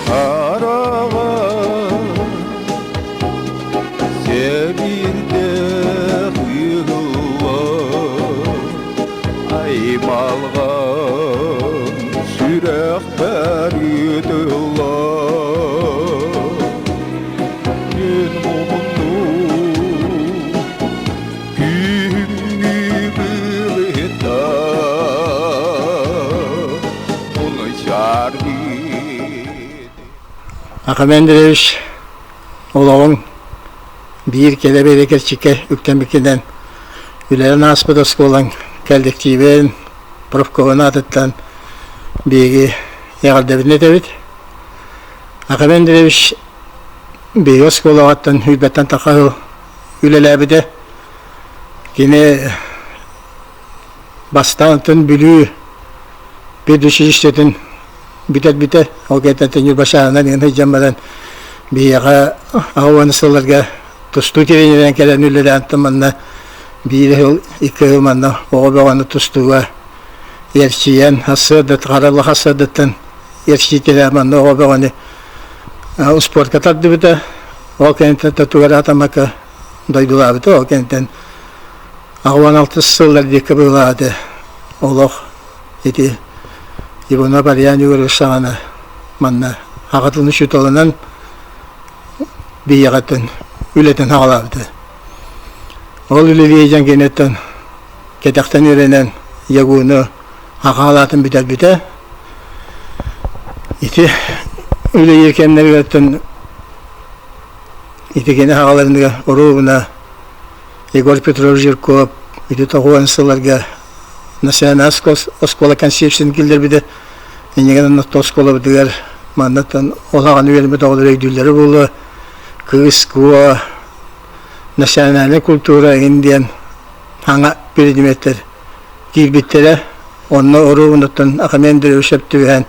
Хараҕа сэбирдэх ыһылла аймалҕан сүрэхпэр ыытылла Күн муһуннуу Күһүҥҥү былыта Акамей Андреевич олоҕуҥ биир кэлэ-бэлэ кэрчиккэ үктэммиккинэн үлэлээн ааспыт оскуолаҥ кэллэктиибин, профкомун аатыттан биһиги эҕэрдэбитин этэбит. Акамей Андреевич биһиги оскуолаҕыттан сүүрбэттэн тахса сыл үлэлээбитэ. Кини бастаан Бүлүү педучилищетын бүтэрбитэ. Ол кэнниттэн Ньурбачаанынан иҥэн сылдьан баран биһиэхэ 80 сылларга тустуу тренеринэн кэлэн үлэлээн манна биир сыл, икки сыл манна оҕо бөҕөнү тустууга эрчийэн, сарсыарда харалла сарсыардаттан эрчийтэлээн манна оҕо бөҕөнү успуортка тардыбыта. Ол кэнниттэн тугу эрэ атаммакка дойдулаабыта. Ол кэнниттэн 86 сыллар диэки быһыылаата олох ити Иванов Ариан Егорович саҕана манна аҕатын учууталынан биһиэхэттэн үлэтин саҕалаабыта. Ол үлэлии дьон киниттэн кэтэхтэн үөрэнэн ЯГУ-ну аҕаалаатын бүтэрбитэ. Ити үлэлиир кэмнэригэр ити кини аҕаларыныгар оруобуна Егор Петрович Жирков ити тоҕуон сылларга национальнай оскуола концепциятын киллэрбитэ. Иннигэр онно оскуолабытыгар маннаттан улахан үөрэммит оҕолор өйдүүллэрэ буолуо. Кыыс куо национальнай культура эҥин диэн саҥа предметтэр киирбиттэрэ. Онно оруобунаттан Акамей Андреевич сөп түбэһэн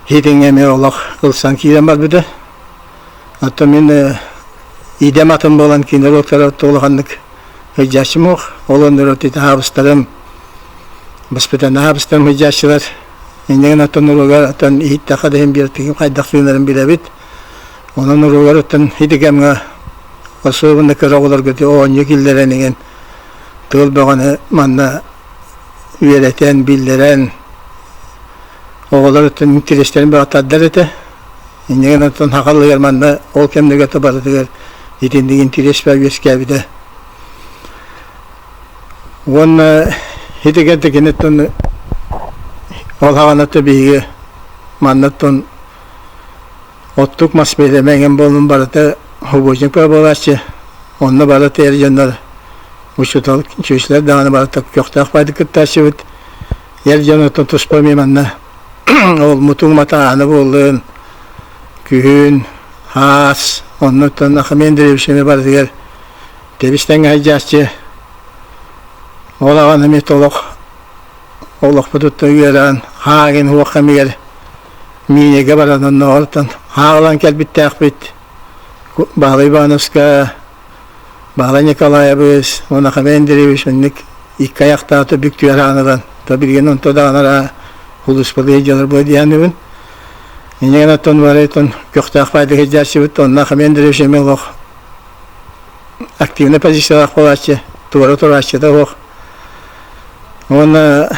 хитиҥҥэ эмиэ олох ылсан киирэн барбыта. Оттон мин идэм атын буолан кинилэр уоттара улаханнык сылдьааччым суох. Ол оннугар аһаабыстарым, баспытан аһаабыстарым сылдьааччылар. Иннигин оттон уруогар оттон иһиттэххэ да иһин биэртигим хайдах тыынарын билэбит. Онон уруогар оттон ити кэмҥэ особенно кыра оҕолорго оонньуу киллэрэн иҥэн тыл бөҕөнү манна үөрэтэн, биллэрэн оҕолор оттон интириэстэрин бөҕө тардар этэ. Иннигин оттон сахалыгар манна ол кэмнэргэ барытыгар итинник интириэс баар үөскээбитэ. Уонна итигэр да киниттэн ол хаҕанатта биһиги маннаттан оттук мас бэлэмэ эҥин буоллун барыта художник буолааччы. Онно барыта эр дьоннор учуутал чүөчүлэр даҕаны барыта көхтөөх баайдык кыттааччыбыт. Эр дьон оттон туспа эмиэ манна ол мутук матааны буоллун, күһүн, хаас, оннуттан Ахамей Андреевич эмиэ барытыгар тэбис тэҥҥэ сылдьааччы. Ол аҕан эмиэ толох олохпутуттан үөрэн, хаагин уох кэмигэр миинэгэ баран оннооҕуттан хааҕылан кэлбиттээхпит. Баһылай Ивановска, Баһылай Николаевич уонна Ахамей Андреевич оннук икки айахтаата бүк түһэр аанынан то билигин онто даҕанара улууспалыы дьалар буо диэхинибин. Иннигин оттон барайтон көхтөөх баайдык сылдьааччыбыт, онно Ахамей Андреевич эмиэ олох активнай позициялаах буолааччы, туора турааччыта суох. Уонна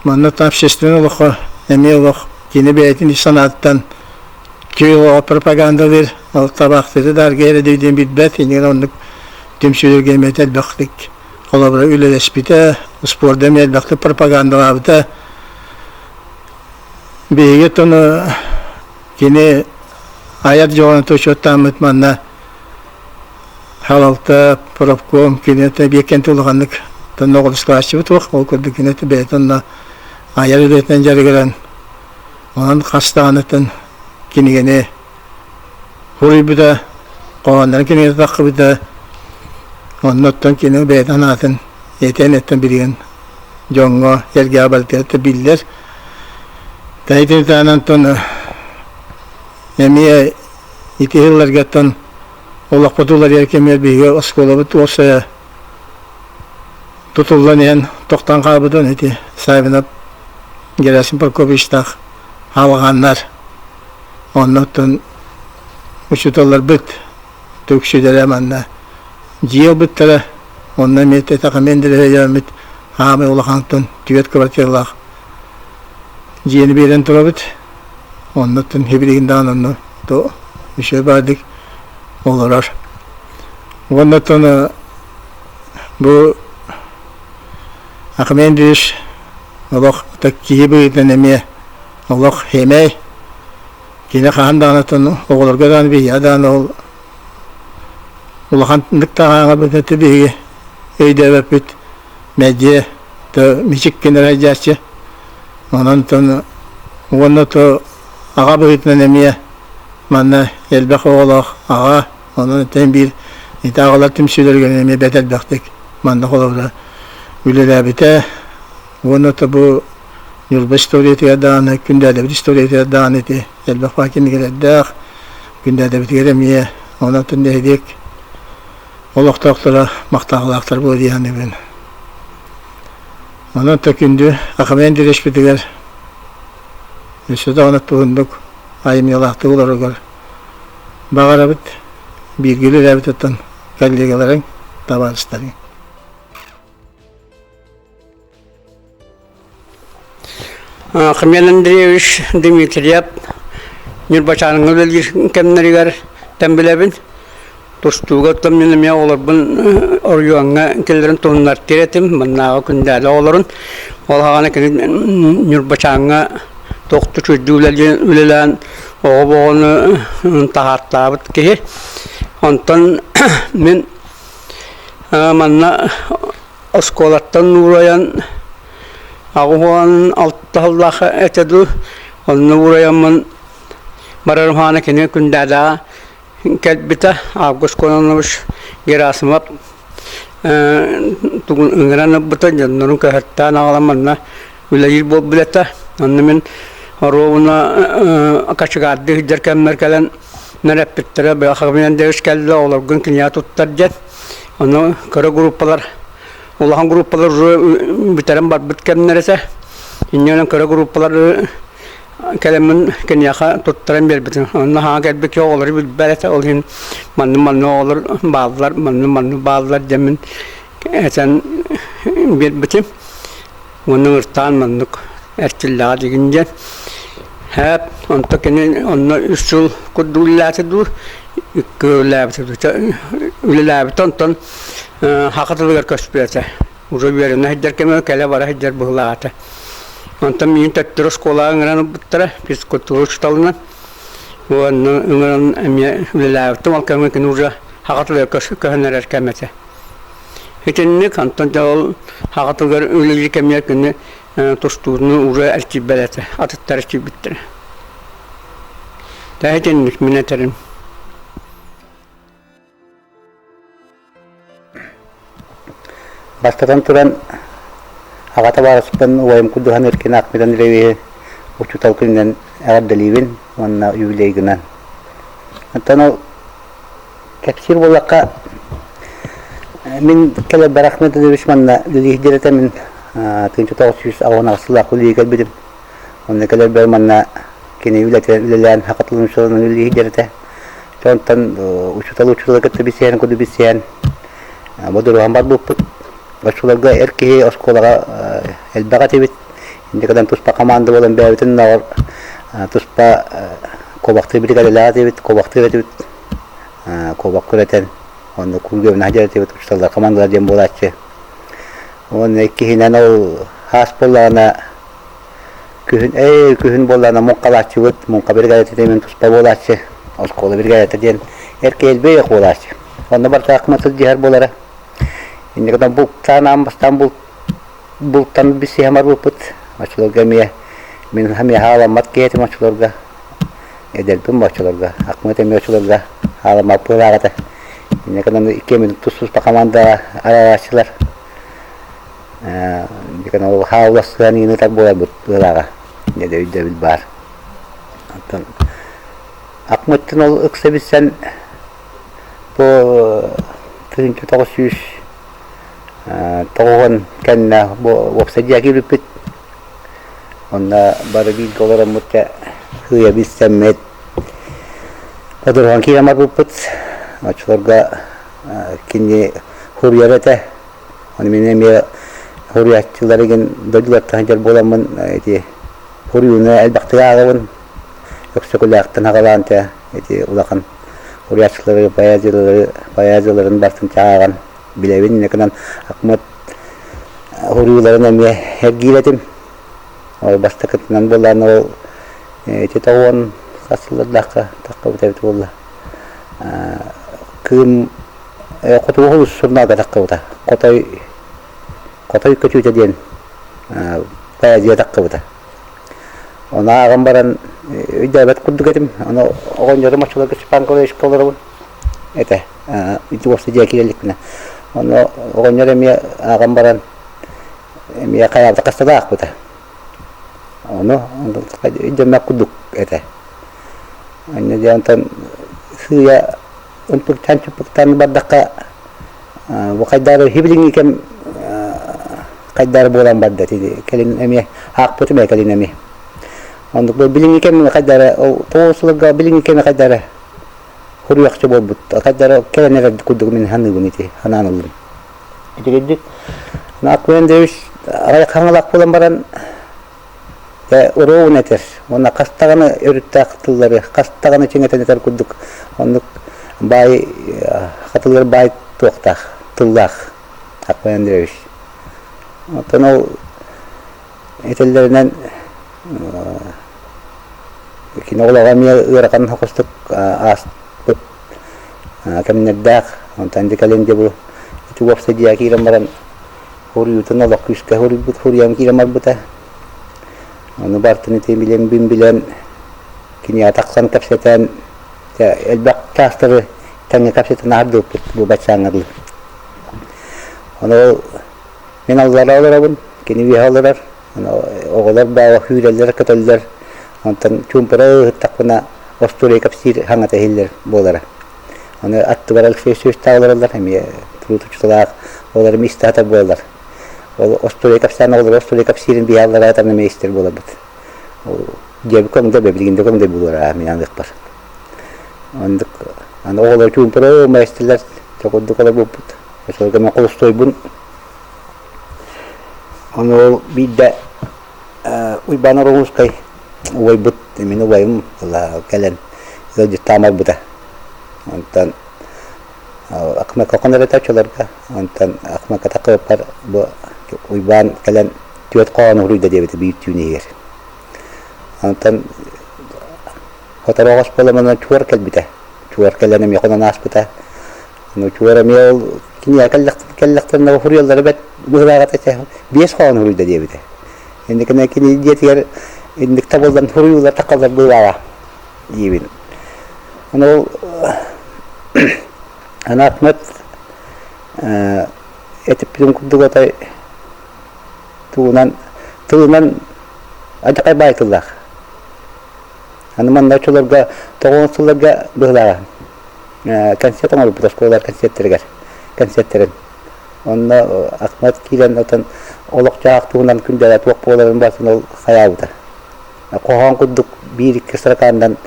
манна общественнай олоххо эмиэ олох кини бэйэтин ис санааттан киһи олоҕо пропагандалыыр, ол табаахтыыры да аргыйар эрэ диэн билбэт, иннигин оннук түмсүүлэргэ эмиэ элбэхтик холобура үлэлэспитэ, спорду эмиэ элбэхтик пропагандалаабыта. Биһиги оттон кини айар дьоҕурун учуоттааммыт манна салалта, профком кини биэккэнти улаханнык ноҕоруускалааччыбыт суох. Ол курдук кини бэйэтэ онно айар үлэтинэн дьарыгыран, онон хас даҕаныттан кинигэни суруйбута, хоһооннорун кинигэтэ таххыбыта. Онно оттон кини бэйэтин аатын этэн-эттэн билигин дьоҥҥо эргэҕэ барытыгар биллэр. Итини таһынан оттон эмиэ ити сылларга оттон олохпут уларыйар кэмигэр биһиги оскуолабыт уопсайа тутуллан иһэн тохтоон хаалбытын ити Савинов Герасим Прокопьевичтаах хаалҕааннар оннуттан учууталларбыт үксүлэрэ манна дьиэ ылбыттара, онно эмиэ тэтэхэмиэн дэрэһэйээммит хаамай улахантан түөрт квартиралаах дьиэни биэрэн турабыт. Оннуттан хибилигин даҕаны онно то үчүгэй баардык олорор. Уоннаттан бу Ахмед Андреевич олох киһи быһыытынан эмиэ олох хэмэй. Кини хаһан даҕаны оҕолорго даҕаны биһиэхэ даҕаны ол улаханнык таһааҕа биһиги өйдөөбөппүт мэлдьи мичик гынар сылдьааччы. Онон уонна то аҕа быһыытынан эмиэ манна элбэх оҕолоох аҕа, онон биир ити аҕалар түмсүүлэригэр эмиэ бэрт элбэхтик манна холобура үлэлээбитэ. Уонна то бу Ньурба историятыгар даҕаны, Күндээдэбит историятыгар даҕаны ити элбэх баар кинигэлэрдээх, Күндээдэбитигэр эмиэ, онон нэһилиэк олохтоохторо махтаалаахтар буолуо дии саныыбын. Онон то күндү Ахамайан дэриэспитигэр өссө даҕаны туһуннук айымньылаахтык олороргор баҕарабыт, бииргэ үлэлээбит оттон коллегаларыҥ, табаарыстарыҥ. Хмель Андреевич Дмитриев Ньурбачааҥҥа үлэлиир кэмнэригэр тэн билэбин. Тустууга оттон мин эмиэ оҕолорбун оройуоҥҥа киллэрэн туһуннартыыр этим, маннааҕы күндээли оҕолорун. Ол аҕана кини Ньурбачааҥҥа туох да үчүгэйдик үлэлээн оҕо оҕону таһаартаабыт киһи. Онтон мин манна Оскуолаттан уурайан 86 сыллаах этэ дуу, онно уурайаммын барар уһаана кини Күндээдэҕэ кэлбитэ. Август Кононович Герасимов тугун ыҥыран ылбыта, дьоннорун көһөртөөн аҕалан манна үлэлиир буолбут этэ. Онно мин оруобуна кочегардыы сылдьар кэммэр кэлэн эппиттэрэ, Бэхэмиэн Дэвис кэллэ, оҕолоргун киниэхэ туттар диэн. Ону кыра группалар, улахан группалар уже бүтэрэн барбыт кэмнэрэ этэ. Инньэ кыра группалар кэлэммин киниэхэ туттаран биэрбитим. Онно хаҥа кэлбит оҕолору билбэт этэ, ол иһин манны-манны оҕолор бааллар, манны-манны бааллар диэммин этэн биэрбитим. Уонна ыҥыртаан маннык эрчиллэҕэ дигин диэн. Һээп, онто кини онно үс сыл курдук үлэлээтэ дуу, икки үлэлээбитэ дуу, үлэлээбитэ онтон саха тылыгар көспүт этэ. Уже үөрэнэ сылдьар кэмэ кэлэ-бара сылдьар быһыылаах этэ. Онтон миигин төттөрү оскуолаҕа ыҥыран ылбыттара, физкультура учууталынан. Уонна ыҥыран эмиэ үлэлээбитим, ол кэмҥэ кини уже саха тылыгар көһөн эрэр кэм этэ. Итинник онтон дьэ ол аҕатыгар үлэлиир кэмигэр кини тустууну уже эрчийбэт этэ, атыттар эрчийбиттэрэ. Дьэ итинник мин этэрим. Бастатан туран, аҕа табаарыспын убайым курдуһан Эркин Ахмед Андреевиһы учуутал күнүнэн эҕэрдэлиибин уонна юбилейгынан. Оттон ол Кэпсиир буоллахха, мин кэлэрбэр Ахмед Андреевич манна үлэлиир этэ мин 1998 сыллаах үлэлии кэлбитим. Онно кэлэрбэр манна кини үлэтэ үлэлээн саха тылын учууталынан үлэлиир этэ. Онтон учуутал учууталы кытта билсиһэн курдук билсиһэн бодоруһан барбыппыт. Оччолорго эр киһи оскуолаҕа элбэх этибит. Инникитин туспа команда буолан бэйэбитин оннооҕор туспа куобахтыыр биригээдэлээх этибит, куобахтыыр этибит. Куобах күрэтэн, онно күүргэбин сылдьар этибит, учууталлар командалар диэн буолааччы. Уонна иккиһинэн ол хаас буоллаҕына күһүн ээ күһүн буоллаҕына муҥхалааччыбыт, муҥха биригээдэтэ диэн туспа буолааччы, оскуола биригээдэтэ диэн эр киһи элбэх буолааччы. Онно барытааххына сылдьыһар буолара. Инникитин бултаан аан бастаан булт бултан билсиһэн барбыппыт. Оччолорго эмиэ мин эмиэ хааламмат киһи этим оччолорго. Эдэрбин оччолорго. Акмыт эмиэ оччолорго хааламмаппыт ыраах этэ. Инньэ гынан иккиэммит тус-туспа командаҕа арарааччылар. Инньэ ол хаалласыан иһин ытар буоларбыт ыарааҕа. Дьэ өйдөбүл баар. Оттон Акмыттан ол ыкса билсэн бу 1900 тоҕуһун кэннэ бу уопсай дьиэ киирбиппит. Онно бары бииргэ олороммут дьэ сыыйа билсэммит, бодоруһан киирэн барбыппыт. Оччолорго кини суруйар этэ. Ону мин эмиэ суруйааччылар игин дойдулартан сылдьар буоламмын ити суруйууну элбэхтик ааҕабын. Өксөкүлээхтэн аҕалаан тэ ити улахан суруйааччылары поэзиялары поэзияларын барытын ааҕан билэбин. Инньэ гынан Акмат суруйууларын эмиэ эргиир этим. Ол бастакытынан буоллаан ол ити тоҕуон хас сыллардаахха таххабыт эбит буолла. Кыым Хотугу сулус сурунаалга таххыбыта. Хотой Хотой көтүүтэ диэн поэзия таххыбыта. Ону ааҕан баран өйдөөбөт курдук этим. Ону оҕонньорум оччолорго Степан Николаевичка олоробун этэ. Ити уопсай дьиэ киирэ иликпинэ. Ону оҕонньор эмиэ ааҕан баран эмиэ хайаабыта хаста да аахпыта. Ону өйдөммөт курдук этэ. Инньэ диэн онтон сыыйа ымпыктаан-чымпыктаан бардахха бу хайдары хибилиҥҥи кэм хайдары буолан барда ити кэлин эмиэ аахпытым ээ кэлин эмиэ. Оннук бу билиҥҥи кэм хайдары ол тоҕус сылга билиҥҥи кэми хайдары хуруйахчы буолбут хайдары кэлэн эрэр курдук мин саныыбын ити санаан ыллым. Итигирдик Акуй Андреевич аҕай хаҥалаах буолан баран уруун этэр уонна хас даҕаны өрүттээх тыллары хас даҕаны чиҥэтэн этэр курдук оннук баай хатылыыр баай туохтаах тыллаах Акуй Андреевич. Оттон ол этэллэринэн кини олоҕо эмиэ ыарахан соҕустук ааспыт кэмнэрдээх. Онтон дьэ кэлин дьэ бу ити уопсай дьиэҕэ киирэн баран Хоруйуутун олох күүскэ хоруйбут хоруйан киирэн барбыта. Ону бартын ити билэн билэн киниэхэ тахсан кэпсэтэн элбэх чаастары тэҥҥэ кэпсэтэн аһардыбыппыт бу баччааҥҥа дылы. Ону ол мин аллара олоробун, кини үөһэ олорор. Ону оҕолор бааҕа сүүрэллэр, көтөллөр. Онтон чуумпура ыһыттахпына остуоруйа кэпсиир хаҥата иһиллэр буолара. Аны аттыбар Алексей Сүүстээх олороллор, эмиэ туруутуччулаах олор эмиэ истэ буолар. Ол остуоруйа кэпсээн оҕолоро остуоруйа кэпсиирин биһи аллараа там эмиэ истэр буоларбыт. Ол дьиэбит көҥдөй билигин да көҥдөй буолар мин аныахпар. Оннук аны оҕолор чуумпура маэстилэр курдук олорбуппут. Очолорго мен холустуойбун. Ону ол биирдэ Уйбаан Ороһуускай убайбыт, мин убайым кэлэн ыалдьыттаан барбыта. Онтон Акмака хонор этэ оччолорго. Онтон Акмака таххыбыппар бу Уйбаан кэлэн түөрт хоһоону суруйда диэбитэ биир түүн иһигэр. Онтон сотору оҕус буоламына чуор кэлбитэ. Чуор кэлэн эмиэ хонон ааспыта. Ну чуор эмиэ ол киниэхэ кэллэхтэринэ суруйаллара бэрт быһыылаах этэ биэс хоһоон суруйда диэбитэ. Инникинэ кини дьиэтигэр инник табыллан суруйуулар тахаллар быһыылааҕа диибин. Ону ол Анатмат этиппитин курдук отой тугунан тылынан адьакай баай тыллаах. Аны манна оччолорго тоҕуон сылларга быһыылааҕа концерт оҥорбут оскуолалар концерттэригэр концерттэрин онно Ахмат киирэн отон олох-дьаһах туһунан күндэлэ туох буоларын барытын ол хайаабыта хоһоон курдук биир-икки строкандан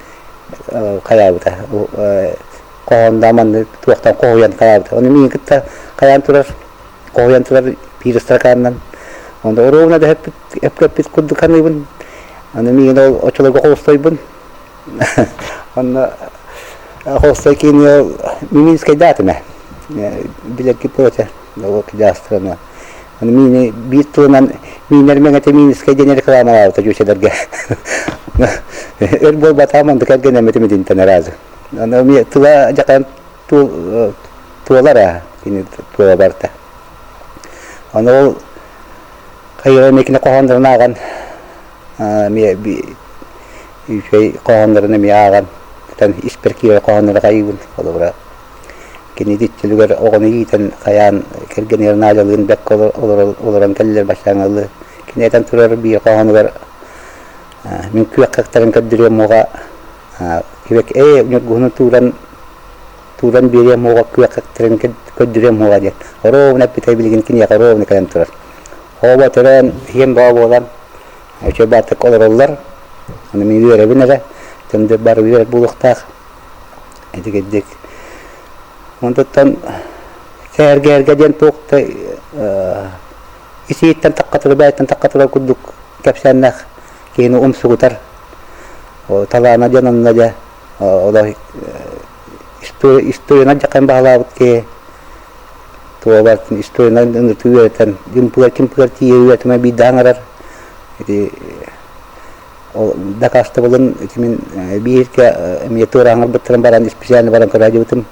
хайаабыта хоһоондоо маннык туохтан хоһуйан хайаабыта ону миигин кытта хайаан турар хоһуйан турар биир строкандан онно оруобуна да өппүт курдук саныыбын аны миигин ол оччолорго холустойбун Онно Холстой киини Миминскайдаатым ээ. Билэргит буолуо ол Аны миини биир тылынан миинэр мэҥэтэ Минскэй диэн рекламалаабыта дьүөчэлэргэ. Өр буолбатаҕым онтук эргэнэммитим итинтэн аразы. Аны тыла дьакан туолар аа кини туола барта. Аны ол хайыра эмиэ хоһооннорун ааҕан эмиэ үчүгэй хоһооннорун эмиэ ааҕан тутан испэр киирэр хоһооннору хайыыбын холобура кини итиччэлигэр оҕону иитэн хайаан кэргэнигэр Надялыын бэркэ олорон кэллилэр баччааҥҥа кини этэн турар биир хоһоонугар мин күөх хахтарын көрдөрүөм уоҕа ээ ньургуһуну тууран тууран биэриэм уоҕа күөх хахтарын көрдөрүөм уоҕа диэн оруобуна эппитэ билигин киниэхэ оруобуна кэлэн турар оҕо төрөөн ийэм бөҕө буолан. Үчүгэй бааттык олороллор. Аны мин үөрэбин эрэ. Тымды бары үөрэр буолуохтаах. Итигирдик. Онтуттан сээргэ диэн туох да исииттэн таккатыгар бэйэттэн таккатыгар курдук кэпсээннээх киһини умсугутар талаана диэн онно дьэ олох историянан дьаххан баһылаабыт киһи туола историянан ыҥыртыы үөрэтэн дьымпыгар тиийэ үөрэтимэ биирдэ аҥарар ити дакаастабылын ити мин бииргэ эмиэ туора аҥарбыттарын баран специально баран көрөөдьүбүтүм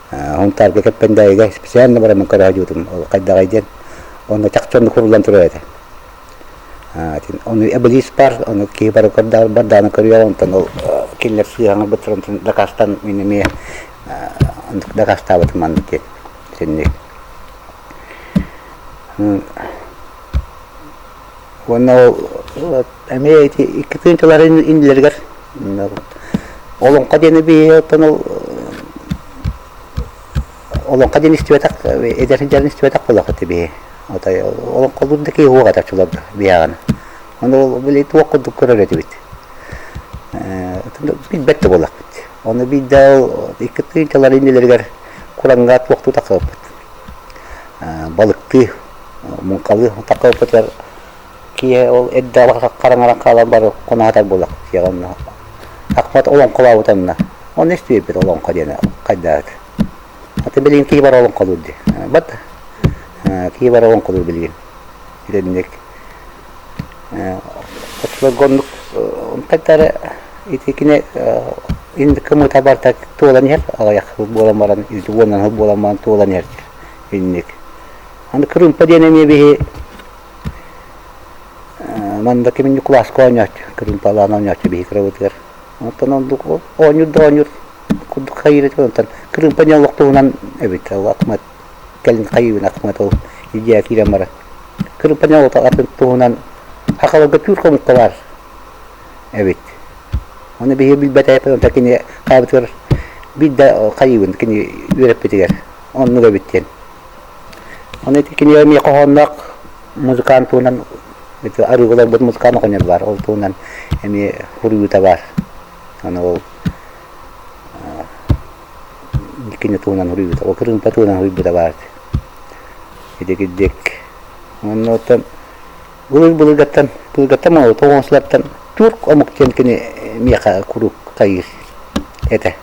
Хонтаарга Кэппэндээйигэ специально баран көрөөдьүбүтүм ол хайдаҕай диэн онно чахчы оннук куруллан турар этэ ону эбэлиис бар ону киһи бары бардааны көрүө онтон ол кинилэр сыыһаҥарбыттар онтон дакаастан мин эмиэ оннук дакаастаабытым маннык диэн итинник Уонна ол эмиэ ити икки тыһыынчалар иннилэригэр олоҥхо диэни биһиги оттон ол олоҥхо диэн истибэтэх эдэр сылдьан истибэтэх буоллахпыт биһи. Отой олоҥхолуур да киһи уох этэ оччолорго биһиэхэ. Ону ол били туох курдук көрөр этибит. Билбэт да буоллахпыт. Ону биирдэ ол икки тыһыынчалар иннилэригэр кураҥҥа туохтуу тахсыбыппыт. Балыктыы муҥхалыы таххыппытыгар киэһэ ол эрдэ хараҥаран хаалан бары хоноһотор буоллах дьиэҕэ онно Ахмат олоҥхолообут онно онно истибиппит олоҥхо диэн хайдаат аты билигин киһи бары олоҥхолуур дии бат киһи бары олоҥхолуур билигин итинник оччолорго оннук хайдары ити кини кымыта барта туолан иһэр аҕыйах буолан баран уонунан сыл буолан баран туолан иһэр инник Аны кырыымпа диэн эмиэ биһи манна кимин Ньукулааска оонньооччу, кырыымпалаан оонньооччу биһи кырабытыгар. Онтон оннук оонньуур да оонньуур курдук хайыыр этэ онтон кырыымпа диэн олох туһунан эбит. Ол Акмат кэлин хайыыбын Акмат ол идея киирэн баран. Кырыымпа диэн атын туһунан сахаларга түүр хомукка баар эбит. Ону биһи билбэтэхпит онтон кини хаабытыгар биир да хайыыбын кини үөрэппитигэр оннук эбит диэн. Аны ити кинигэ эмиэ хоһоонноох музыкант туһунан ити арыгыларбыт музыкант оҕонньор баар, ол туһунан эмиэ суруйуута баар. Аны ол кини туһунан суруйбута, ол кырыымпа туһунан суруйбута баар. Ити кирдик. Онно оттон былыр-былыргаттан, былыргаттан тоҕуон тюрк омук диэн кини миэхэ куруук хайыыр этэ.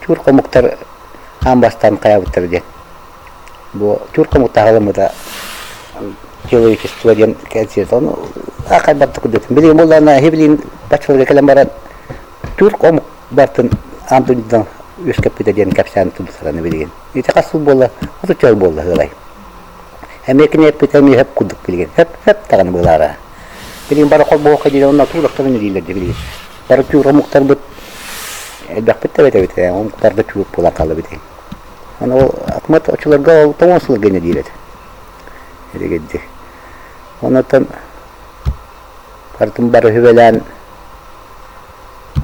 Тюрк омуктар аан бастаан хайаабыттара диэн. Бу тюрк омуктаах ылыммыта человечество диэн кэнсиэрт. Ону аахайбаттык курдук. Билигин буоллаҕына билигин баччаларга кэлэн баран тюрк омук бартын аан дойдудан үөскэппитэ диэн кэпсээн турбуттараны билигин. Ити хас сыл буолла? Отучча сыл буолла ыалай. Эмиэ кини эппитэ эмиэ хөп курдук билигин. Хөп хөп даҕаны буолаара. Билигин бары холбоһуохха диэн онно туурахтарын дииллэр билигин. Бары түүр омуктарбыт элбэхпит да эбит эбит омуктарга түүр буолан хаалла эбит. Аны ол Акмат оччолорго ол тоҕус сылга инньэ диир этэ. Эригирди. Онтон барытын бары сүбэлээн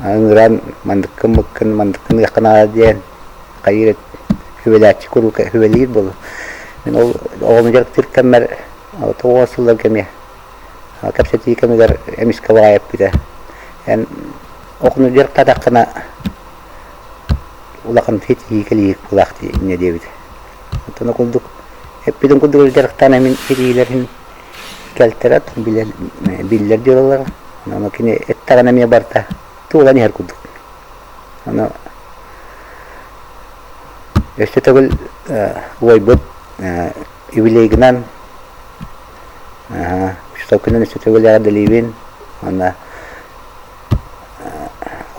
ыҥыран мандыккын мыккын мандыккын ыахха наада диэн хайыыр сүбэлээччи куруук сүбэлиир буолла. Мин ол оҕону дьарыктыыр кэммэр тоҕус сылларга эмиэ Кэпсэтии кэмигэр эмискэ баҕайы эппитэ: «Эн оҕону дьарыктаатаххына улахан ситиһии кэлииһик буолаах инньэ» диэбитэ. Оттон курдук эппитин курдук дьарыктаан мин ситиһиилэрин кэлтэрэ биллэр дьыалалара. Ону кини эттэҕинэ эмиэ барыта туолан иһэр курдук. Ону өссө төгүл уойбут юбилейгынан Учуутал күнүн өссө төгүл эҕэрдэлиибин уонна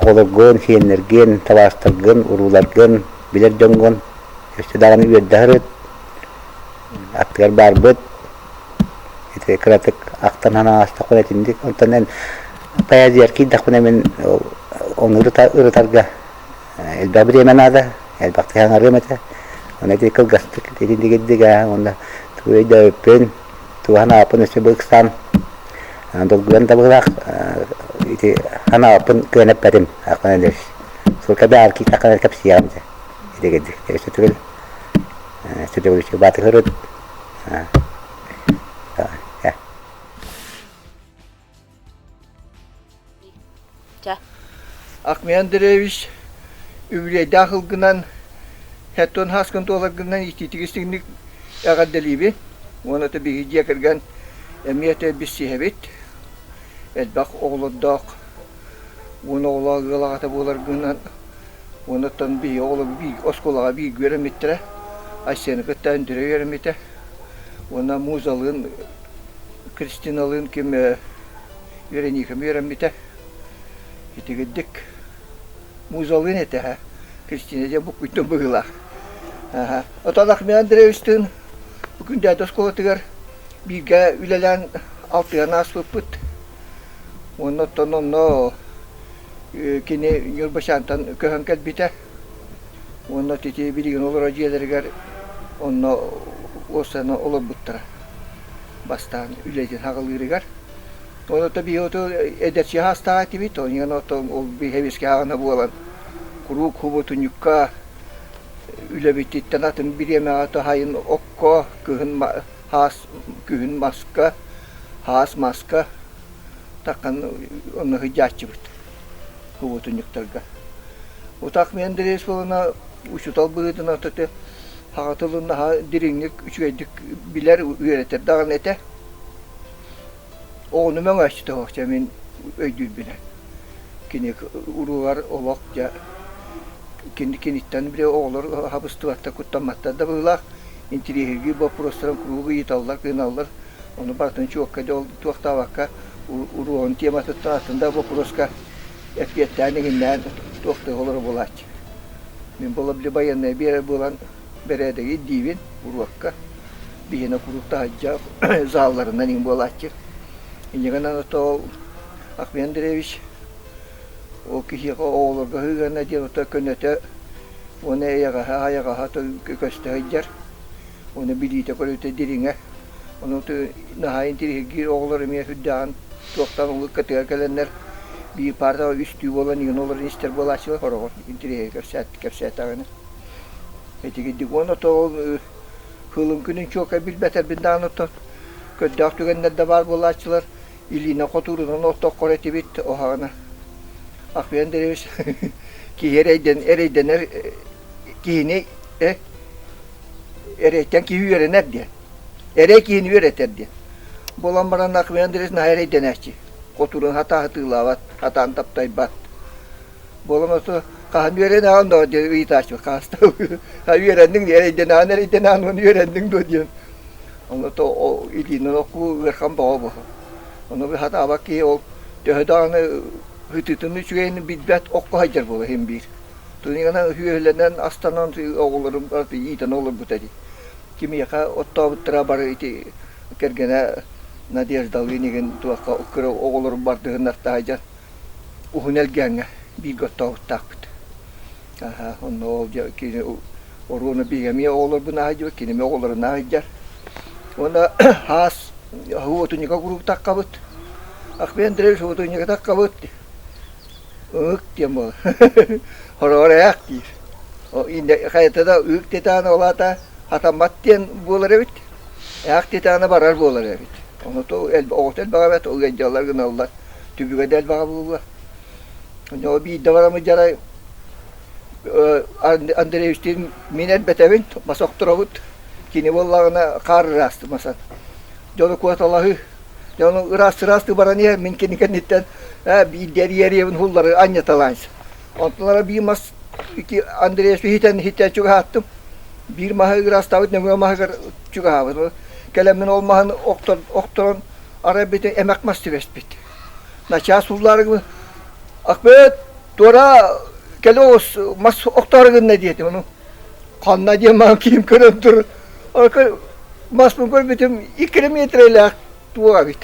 оҕолоргун, сиэннэргин, табаарыстаргын, урууларгын, билэр дьоҥҥун өссө даҕаны үөрдэ сырыт, аттыгар баарбыт. Ити кыратык ахтан санаан аастахпына итинник. Онтон эн поэзияҕар киирдэхпинэ мин ону ырытарга элбэх бириэмэ наада, элбэхтик саҥарыам этэ. Ону ити кылгастык итинник уонна тугу өйдөөбүппүн, тугу санаабыппын өссө бу ыксаан долгуйан да быһыылаах ити санаабыппын кыайан эппэтим. Суолка баар кииртэххинэ кэпсиэҕим этэ. Ити өссө төгүл өссө төгүл баатыгырыт. Чэ. Ахмед Андреевич үбүлүөйдээх ылгынан Хэттон хаскын туоларгынан итиитик истиҥник эҕэрдэлиибин. Уонна то биһиги дьиэ кэргэн эмиэ то билсиһэбит. Элбэх оҕолордоох уон оҕолоох ыал аҕата буоларгынан уонна биһиги оҕолор оскуолаҕа бииргэ үөрэммиттэрэ. Айсены кытта Андрей үөрэммитэ. Уонна Музалыын Кристиналыын ким Вероникам үөрэммитэ. Итигирдик Музалыын этэ Кристина диэн буккуйтан быһыылаах. Отон Ахмед Андреевичтыын бу Күндээдэ оскуолатыгар бииргэ үлэлээн алтыһан ааспыппыт. Уонна оттон онно кини Ньурбачаантан көһөн кэлбитэ. Уонна ити билигин олорор дьиэлэригэр онно уопсайынан олорбуттара. Бастаан үлэтин аҕалыырыгар. Онуота биһи оту эдэрчи саастаах этибит, онон оттон ол биһэбискэ аҕана буолан куруук хубутунньукка үлэбититтэн атын бириэмэҕэ таһайын окко, кыһын хаас күһүн маска, хаас маска таххан онно сылдьааччыбыт хубутунньуктарга. Утах Андреевич буолана учуутал быһыытынан саха тылын наһаа дириҥник үчүгэйдик билэр, үөрэтэр даҕаны этэ. Оҕону мөҥөөччүтэ суох дьэ мин өйдүүрбүнэн. Кини уруулар олох дьэ киниттэн били оҕолор хабыстыбаттар, куттамматтар да быһыылаах интириэһиргиир боппуруостарын куруук ыйыталлар, гыналлар. Ону барытын чуокка дьэ ол туохтаабакка уруогун тематыттан атын да боппуруоска эппиэттээн иҥиннээн туохтуу олоро буолааччы. Мин буола били байыаннай биэрэр буолан бэрээдэги ирдиибин уруокка. Биһиэнэ куруук таһырдьа залларынан иҥ буолааччы. Инньэ гынан ото Ахмед Андреевич ол киһиэхэ оҕолорго сыһыана диэн ото көнөтө уонна эйэҕэһэ айаҕаһа көстө сылдьар. Уонна билиитэ-көрүүтэ дириҥэ. Ону наһаа интириэһиргиир оҕолор эмиэ сүрдээҕин туохтан улыккатыгар кэлэннэр биир паартаҕа үстүү буолан иҥин олорон истэр буолааччылар хороҕор интириэһи кэпсээтэҕинэ. Итигирдик уонна то ол Кыылым күнүн чуолкай билбэтэрбин даҕаны оттон көрдөөх түгэннэр да баар буолааччылар. Илиинэн хотуурунан оттооххор этибит оһаҕына. Ахмед Андреевич киһи эрэйдэн эрэйдэнэр киһини э эрэйтэн киһи үөрэнэр диэн. Эрэй киһини үөрэтэр диэн. Буолан баран Ахмед Андреевич наһаа эрэйдэнээччи. Хотуурун хатаа сатыылаабат, хатаан таптайбат. Буолан ото хаһан үөрэнэҕин дуо диэн ыйытааччы хааста үөрэнниҥ эрэйдэнэҕин эрэйдэнэҕин уонна үөрэнниҥ дуо диэн ону то илиинэн окуу ыарахан бөҕө буолар ону сатаабат киһи ол төһө даҕаны ытытын үчүгэйин билбэт окко сылдьар буолар син биир тугунан үөһүлэнэн астанан оҕолорун барыта иитэн олорбута дии кимиэхэ оттообуттара бары ити кэргэнэ Надеждалыын игин туохха кыра оҕолорун бардыһыннартаһа дьон Уһун Элгээҥҥэ бииргэ оттообуттаахпыт. Аһа, онно ол дьэ кини оруону биһиги эмиэ оҕолорбун аһыйдыбыт, кини эмиэ оҕолорун аһыйдар. Уонна хаас уотунньука куруук таххабыт. Ахмед Андреевич уотунньука таххабыт. Ык диэн буолар. Хороҕор ээх диир. Хайата да ык диэтэҕинэ ол аата хатаммат диэн буолар эбит. Ээх диэтэҕинэ барар буолар эбит. Ону оҕото элбэҕэ эбээт, ол ыалдьаллар гыналлар. Түбүгэ да элбэҕэ буолуо. Онно биирдэ бараммыт дьарай Андреевичтыын мин эрбэтэбин, мас охторобут. Кини буоллаҕына хаар ыраастыы масан. Дьону куоталаһыы. Дьону ыраас-ыраастыы баран иһэр, мин кини кэнниттэн биирдэ эрийэриэбин һуллары анньаталаан. Онтулара биир мас ити Андреевич иһитэн иһитэн чугаһааттым. Биир маһы ыраастаабыт нөҥүө маһыгар чугаһаабыт. Кэлэммин ол маһын охторон Арай бити эмэх мас түбэспит. Начаас ууллаарыгын Акбет туора кэлэ оҕус мас охтоору гынна диэтим. Ону ханна диэн маҕан киһим көрөн тур. Маспын көрбүтүм 2 метрэлээх туох эбит.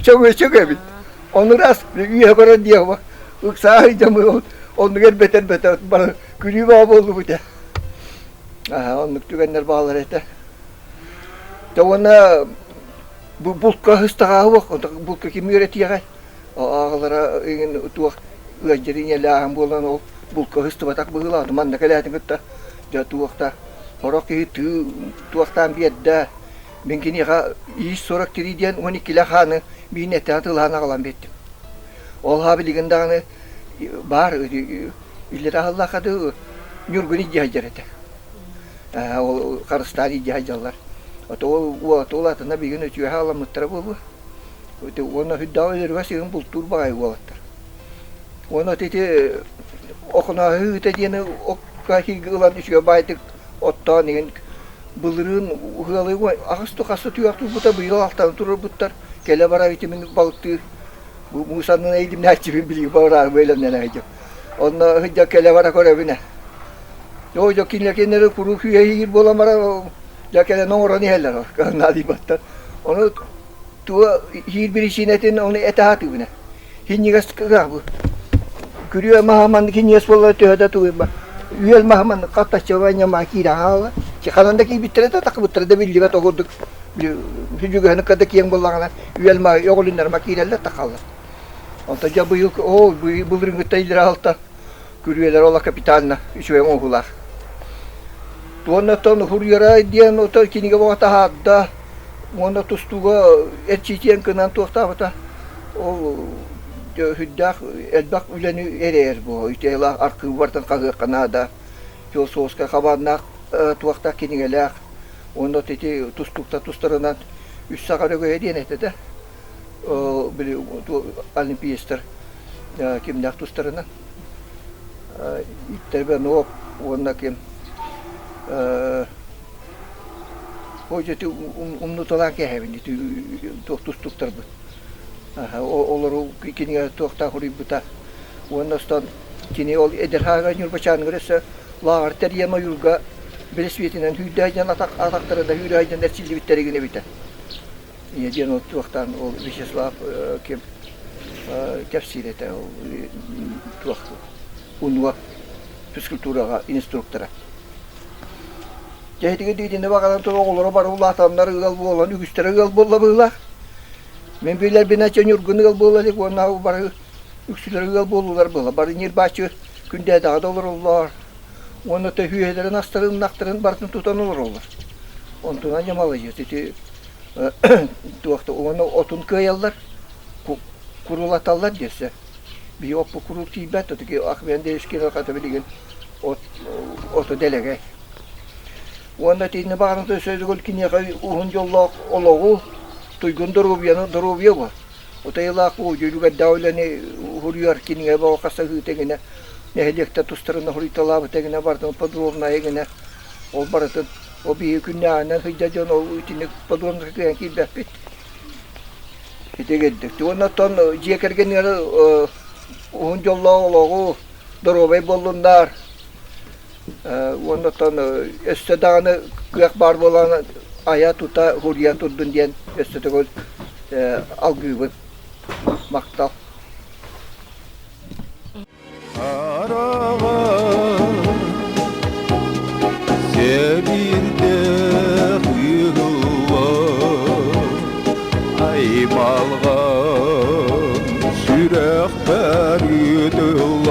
Чөҥөчөк эбит. Ону раз үөһэ көрөн диэҕэ ыксаа сылдьаммын оннук эрбэтэр бэтэ бары күлүү бөҕө буоллубут ээ. Оннук түгэннэр бааллар этэ. Дьэ уонна бу булка ыһыстаҕа суох, булка ким үөрэтиэҕэй? Аҕалара игин туох ыалдьар ийэлээҕин буолан ол булка ыһыстыбатах быһыылаах. Манна кэлээтин кытта дьэ туох да сорох киһи тыы туохтаан биэрдэ. Мин киниэхэ иис 40 тирии диэн 12 хааны биин эттээн тылаан аҕалан биэрдим. Ол аһа билигин даҕаны баар иллэрэ аһыллаахха дуу Ньургун илдьэ сылдьар этэ. Ол харыстаан илдьэ сылдьаллар. Ото ол уолата улаатына билигин үчүгэйэ аламмыттара буолуо. Уонна сүрдээх өлөрүгэр сыһын бултуур баҕайы уолаттар. Уонна ити Охонооһу ыыта диэни окко ылан үчүгэй баайдык оттоон иһин былырыын ыһыалыы аҕыс хас да түгэх турбута быйыл алтаны туруорбуттар кэлэ-бара ити мин балыктыы бу муус аннынан илимнээччибин билигин баҕарааҕы бэлэмнэнэ сылдьар онно сылдьан кэлэ-бара көрөбүн ээ оо дьэ кинилэр кинилэри куруук үөһиир буолан баран дьэ кэлэн оҥорон иһэллэр наадыйбаттар ону туга иһиир биричиинэтин ону этэ сатыыбын ээ Синньигэс кыраабы. Күрүө маһа маннык синньигэс буолла төһө да тугуйба. Үөл маһа маннык хаттаччыба ньамаа киирэн хаалла. Ханан да киирбиттэрэ да тахыбыттара да биллибэт ол курдук сүдьүгэһин кытта киэҥ буоллаҕына үөл маһа өҕүлүннэр ма киирэллэр тахаллар. Онтон дьэ быйыл оо былырыыҥҥыттан илдьэ аҕалта күрүөлэр ола капитально үчүгэй оҥоһуулаах. Уонна оттон Хуруйарай диэн ото кинигэ бөҕө таһаарда уонна тустууга эрчийиэн гынан туохтаабыта ол сүрдээх элбэх үлэни эрэйэр бу итиэлээх архыыбартан хаһыахха наада философскай хабааннаах туохтаах кинигэлээх уонна ити тустууктар тустарынан үс саха өрөгөйө диэн этэ да били олимпиецтар кимнээх тустарынан Иванов уонна ким ой ити умнуталаан кээһэбин ити туох тустуктарбын олору кинигэ туохтаах уруйбута уонна остон кини ол эдэр сааһыгар Ньурбачааныгар өссө лааҕыр тэрийэн ойуурга бэлэсипиэтинэн сүүрдэ сылдьан атахтара да сүүрэ сылдьан эрчиллибиттэр игин эбитэ Ийэ диэн ол туохтаан ол Вячеслав ким кэпсиир этэ ол туох унуо физкультураҕа инструктора. Дьэ итини баҕаран туран оҕолоро бары улаатаннар ыал буолан үгүстэрэ ыал буолла быһыылаах. Мин билэрбинэн чэ Ньургун ыал буола илик уонна бары үксүлэрэ ыал буоллулар буола. Бары ньирбааччы Күндээдэҕэ да олороллор. Уонна төһүөһэлэрин астарын ынахтарын барытын тутан олороллор. Онтунан ньамалыйыт ити туох да уонна отун кыайаллар, курулаталлар диэсэ. Биһи оппут куруук тиийбэт, отуки Ахмед Андреевич хата билигин от ото дэлэгэй. Уонна итиннэ баҕаран өссө киниэхэ уһун дьоллоох олоҕу, туйгун доруобуйаны доруобуйа буол. Утайылаах дьүлүгэрдээх үлэни уһуруйар кинигэ бөҕө хасыһыыта гинэ нэһилиэктэр тустарынан суруйталаабыта гинэ барытын подробнайа гинэ ол барытын ол биһиги күннээҕинэн сылдьар дьон ол итинник подробнайга кыайан киирбэппит. Ити кирдик. Уонна оттон дьиэ кэргэнигэр уһун дьоллоох олоҕу, доруобай буоллуннар. Уонна оттон өссө даҕаны кыах баар буолан айа-тута суруйа турдун диэн өссө төгүл алгыыбын. Махтал. Араҕа сэбирдэх ыһыллар аймалҕан сүрэхпэр ыытыллар.